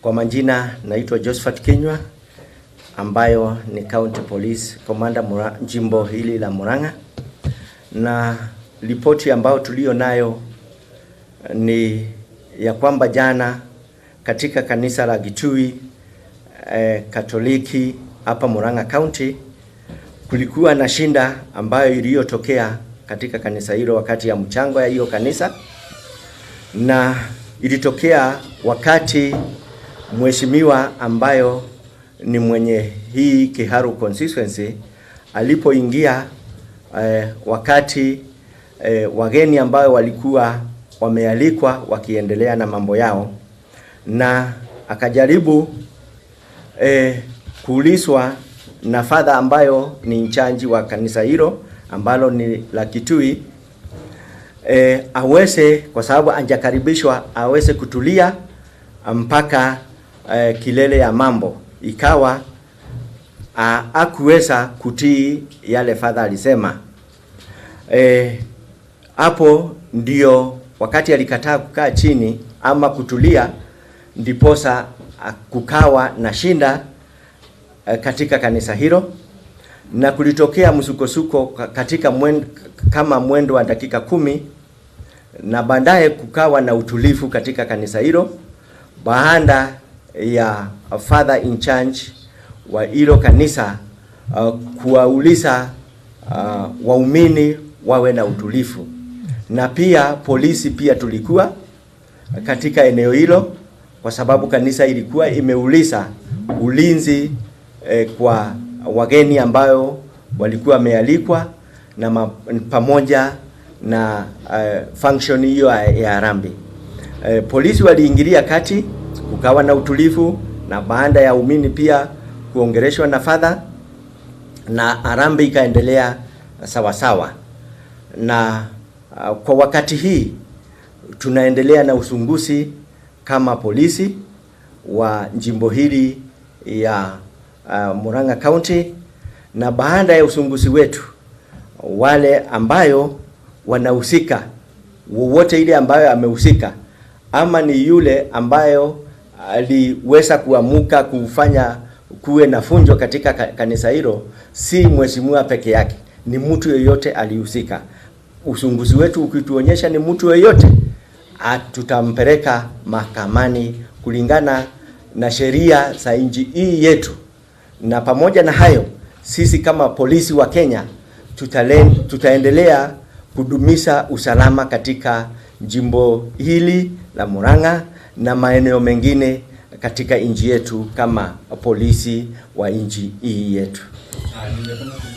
Kwa majina naitwa Josephat Kinyua ambayo ni County Police Commander jimbo hili la Murang'a, na ripoti ambayo tulio nayo ni ya kwamba jana katika kanisa la Gitui Katoliki hapa Murang'a County kulikuwa na shinda ambayo iliyotokea katika kanisa hilo wakati ya mchango ya hiyo kanisa, na ilitokea wakati mheshimiwa ambayo ni mwenye hii Kiharu constituency alipoingia wakati wageni ambayo walikuwa wamealikwa wakiendelea na mambo yao, na akajaribu kuulizwa na father ambayo ni in charge wa kanisa hilo ambalo ni la Kitui aweze, kwa sababu anjakaribishwa, aweze kutulia mpaka kilele ya mambo. Ikawa hakuweza kutii yale father alisema. Hapo ndio wakati alikataa kukaa chini ama kutulia, ndiposa kukawa na shinda katika kanisa hilo, na kulitokea msukosuko katika kama mwendo wa dakika 10, na baadaye kukawa na utulivu katika kanisa hilo baada ya father in charge wa hilo kanisa kuwauliza waumini wawe na utulivu, na pia polisi pia tulikuwa katika eneo hilo kwa sababu kanisa ilikuwa imeuliza ulinzi kwa wageni ambayo walikuwa wamealikwa na pamoja na function hiyo ya harambee. Polisi waliingilia kati, kukawa na utulivu, na baada ya umini pia kuongeleshwa na father, na harambee ikaendelea sawa sawa. Na kwa wakati hii tunaendelea na uchunguzi kama polisi wa jimbo hili ya Murang'a County, na baada ya uchunguzi wetu wale ambayo wanahusika, wowote ile ambayo amehusika ama ni yule ambayo aliweza kuamuka kufanya kuwe na funjo katika kanisa hilo, si mheshimiwa peke yake, ni mtu yeyote alihusika. Uchunguzi wetu ukituonyesha ni mtu yeyote, tutampeleka mahakamani kulingana na sheria za nchi hii yetu. Na pamoja na hayo, sisi kama polisi wa Kenya tutaendelea kudumisha usalama katika jimbo hili la Murang'a na maeneo mengine katika nchi yetu kama polisi wa nchi hii yetu. Ningependa kujua